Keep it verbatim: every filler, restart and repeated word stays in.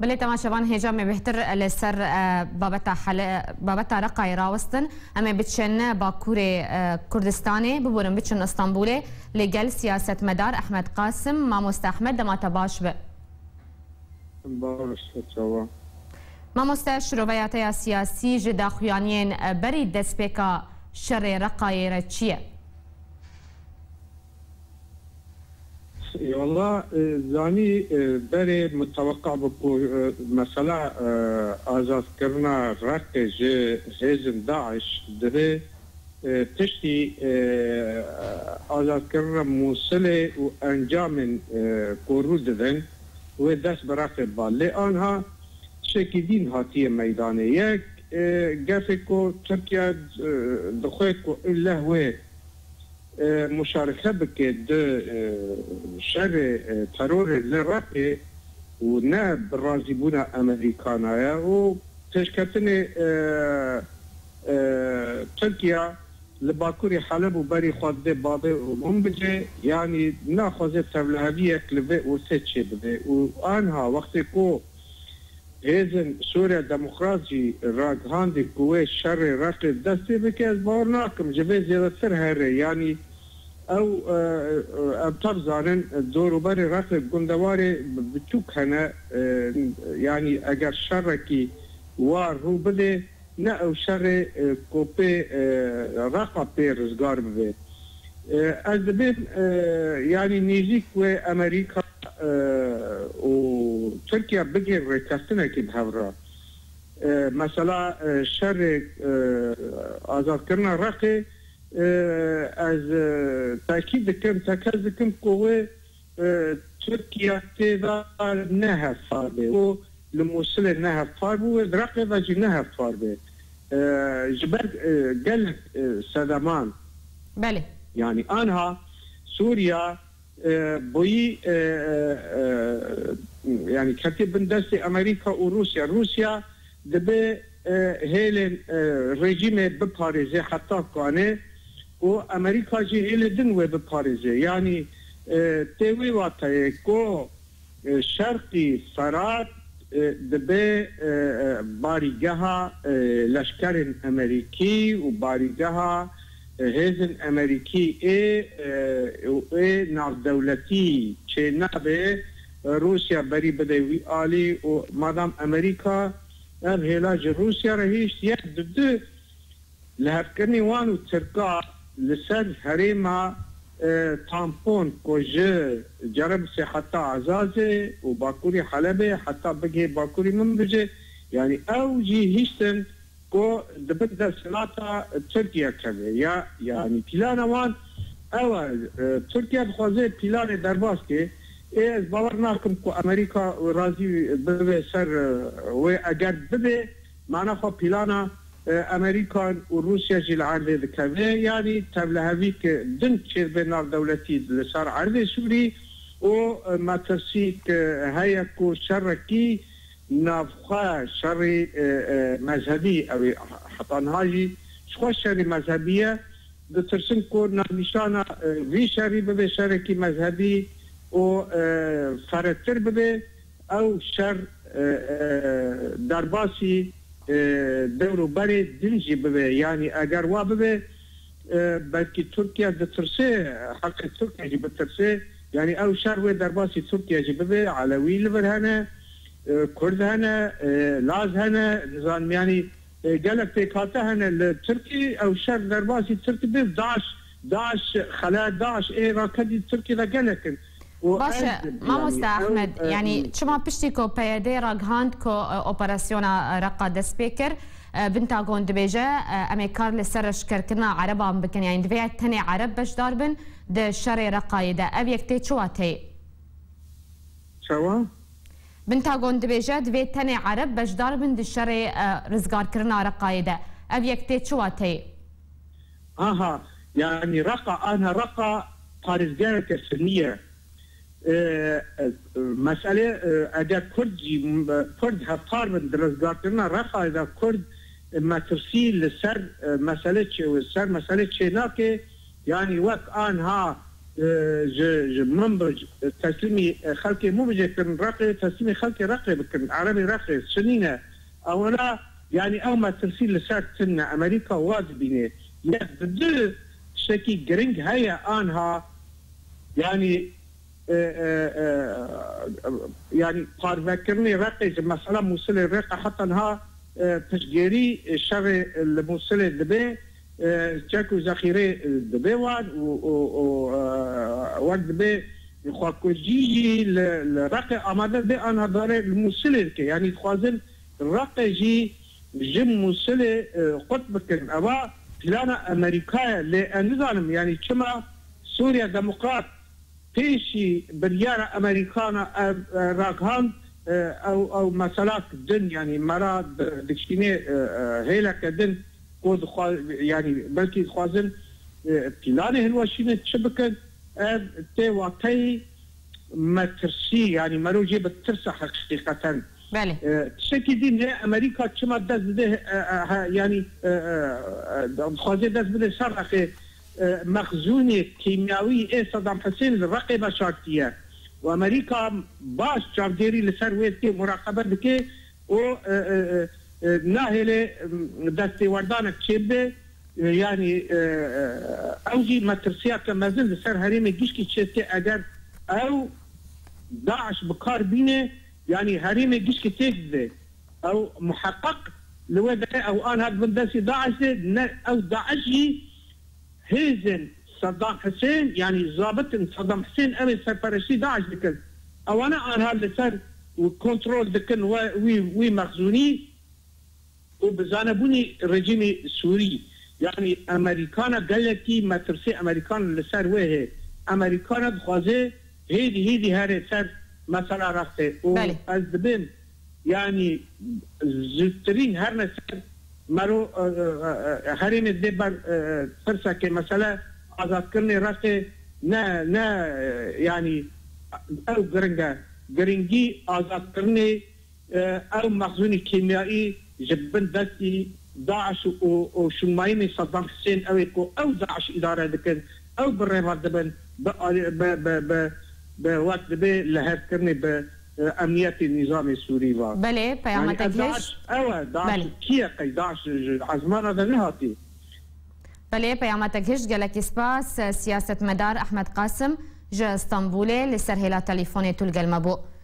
Belê temaşevan, hêja me bêhtir li ser, e, babeta hele-, babeta Reqayê rawestin. Em ê biçin Bakurê, e, Kurdistanê, biborin biçin Îstanbulê. Lê gel siyasetmedar Ehmed Qasim, mamoste Ehmed, dema te baş be. Baş be, çawa? Mamoste, şiroveya te ya siyasî ji daxuyaniyên, e, berî destpêka şerê Reqayê re çi ye? Eyvallah, e, zanî, e, berê miteweqa bû ku, e, mesela, e, azadkirina Reqê ji hêzên DAIŞ divê, e, piştî, e, azadkirina Mûsilê û encamên, e, ku rû didin, wê dest bi Reqê ba. Lê anha tiştekî dîn hatiye meydanê. Yek, e, gefê ku Tirkiye, e, dixwe ku in leh wê e, muşareke bike di, e, şerê, e, terorê li Reqê û ne bi razîbûna Amerîkana ye û pêşketinê, e, e, Tirkiye li bakurê Heleb û berî xwe didê bavê û Minbicê, yanî naxwaze tevliheviyek li vê ortê çêbibe û anha wextê ku Hêzên Sûriya Demokrat jî ragihandî ku wê şerê Reqê dest pê bike, ez bawer nakim ji vê zêdetir here. Yanî ew, e, e, em tev zanin, dorûberê Reqê gundewarê bi-, biçûk hene, e, yanî eger şerekî wa rû bidê, ne ew şerê, e, ku pê, e, Reqa pê rizgar bibe. E, ez dibêm, e, yanî nêzîk wê Amerîka, e, û Tirkiye bigên rêkeftinekê bi hev re. E, mesela, e, şerê, e, azadkirina Reqê, e, ez, e, tekîd dikim, tekez dikim ku wê, e, Tirkiye tê de ne hevpar be. Û li Mûsilê ne hevpar bû, wê di Reqê de jî ne hevpar be. E, ji ber, e, gelek, e, sedeman. Belê. Yanî anha Sûriya, e, bûyî, e, e, e, yanî ketiye bin destê Amerîka û Rûsya. Rûsya dibe, e, hêlên, e, rejîmê biparêze heta kane û Amerîka jî hêlê din wê biparêze. Yanî, e, tê wê wateyê ku, e, Şerqî Ferat, e, dibe, e, e, barîgeha, e, leşkerên Amerîkî û barîgeha, e, hêzên Amerîkî ê, e, û ê navdewletî çênabe, e, Rûsya berî bide wî alî û madam Amerîka ev hêla ji Rûsya re hişt, yek di du lihevkirinê wan û Tirka li ser herêma, e, tampon ku ji Cerablusê heta Azazê û bakurê Helebê heta bigihê bakurê Minbicê, yanî ew jî hiştin ku di bin desthilata Tirkiye keve. Ya, yanî plana wan ew e, e, Tirkiye dixwaze planê derbas ke. Ê, ez bawer nakim ku Amerîka razî bibe ser, e, wê, eger bibe, mana xwe plana, e, Amerîkan û Rûsya jî li erdê dikeve. Yanî tevlihevîk din çêdibe navdewletî li ser erdê Sûrî û, e, metirsîk, e, heye ku şerekî navxwe, şerî, e, e, mezhebî, ew ê heta niha jî ji xwe şerî mezhebî ye. Ditirsin ku navnîşana, e, vî şerî bibe şerekî mezhebî û, e, ferehtir bibe. Ew şer, e, e, derbasî, e, dewr û berê din jî bibe. Yanî eger wa bibe, e, belkî Tirkiye ditirse, heqê Tirkiye jî bitirse. Yanî ew şer wê derbasî Tirkiye jî bibe. Elewî li vir hene, e, Kurd hene, e, Laz hene, nizanim, yanî, e, gelek pêkhate hene li Tirkî, ew şer derbasî Tirkî bê, DAIŞ, DAIŞ, xele DAIŞ ê rakedî Tirkî de gelek in. Û Baş e, ez, mamoste yanî, ew, Ehmed, e, yanî çima piştî ku P Y D ragihand ku, e, operasyona, e, Reqa dest pê kir, e, Pentagon dibêje, e, em ê kar li ser eşkerkirina Ereban bikin, yanî divê tenê Ereb beşdar bin di şerê Reqayê de. Ev yek tê çi wateyê? Çawa? Pentagon dibêje, divê tenê Ereb beşdar bin di şerê, e, rizgarkirina Reqayê de. Ev yek tê çi wateyê? Aha, yanî Reqa, ana Reqa parêzgereke Sunî ye. E, e, mesele, e, eger Kurd jî, e, Kurd hevpar bin di rizgarkirina Reqayê de, Kurd, e, metirsî li ser, e, mesele çê, ser mesele çênake, yanî wek anha e, ji, ji Minbij, e, teslîmî, e, xelkê Minbijê kirin, Reqê, teslîmî xelkê Reqê bikin, Erebê Reqê, Sunî ne. Ewana, yanî ew metirsî li ser tune, Amerîka wa dibîne. Yek bi du tiştekî giring heye anha, yanî, e, e, e, yanî parvekirinê Reqê ji mesela Mûsilê Reqe heta niha, e, piştgêrî, e, şerê li Mûsilê dibe, e, çek û zexîrê, e, dibe wan û, û, û, e, wek dibe xwekujî jî li, li Reqê amade dibe, anha dare li Mûsilê dike. Yanî dixwazin Reqê jî ji Mûsilê, e, qut bikin. Ewa plana Amerîka ye, lê ez nizanim, yanî çima Sûriya Demokrat pêşî biryara Amerîkana ev, e, ragihand, e, ew, ew meselak din, yanî mera di-, dikişînê, e, e, hêleke din ku dixwa-, yanî belkî dixwazin, e, planê hilweşînin çi bikin, ev tê wateyî metirsî, yanî mero jê bi tirsa heqîqeten. Belê. E, tiştekî din heye, Amerîka çima dest dide, e, e, he, yanî, e, e, e, dixwaze dest bide ser Reqê, e, mexzûnê kîmyawî ê Sedam Hisên li Reqê veşartiye. Û Amerîka baş çavdêrî li ser wê dike, muraqebe dike û, e, e, e, e, nahêle, em, destêwerdanek çêbibe. E, yanî, e, e, ew jî metirsiyeke mezin li ser herêmê gişkî çêdike, eger ew DAIŞ bi kar bîne, yanî herêmê gişkî têk dibe. Ew muheqeq li wê derê ew anha di bin destî DAIŞ de ne, ew DAIŞ jî hêzên Saddam Husên, yanî zabitin Saddam Husên, ew ê serpereştî DAIŞ dikin. Ewana anha li ser û kontrol dikin we, wî, wî mexzûnî û bi zanebûnî rejîmê Sûrî. Yanî Amerîkana gelekî metirsê Amerîkan li ser wê heye. Amerîkana dixwaze hêdî hêdî here ser mesela Reqê. Û Belê. ez dibêm, yanî zûtirîn herne ser mero, e, e, e, e, herêmê dê ber, e, e, pirsekê, mesele azadkirinê Reqê ne, ne, e, yanî ew giring e. Giringî azadkirinê, e, ew mexzûnî kîmyayî ji bin destî DAIŞ û, û şûnmayînê Saddam Husên, ew ê ku ew DAIŞ îdare dikin, ew bi rêva dibin, bi alî-, bi, bi, bi, bi wek dibe lihevkirinê bi, e, emniyetê nîzamê Sûrî ve. Belê, peyama Yanî, te ev gihişt. DAIŞ ew e, DAIŞ Belê. kî ye qey? DAIŞ ji ezmana de nehatî. Belê, peyama te gihişt, gelekî spas. Siyasetmedar Ehmed Qasim ji Stenbolê li ser hêla telefonê tu li gel me bû.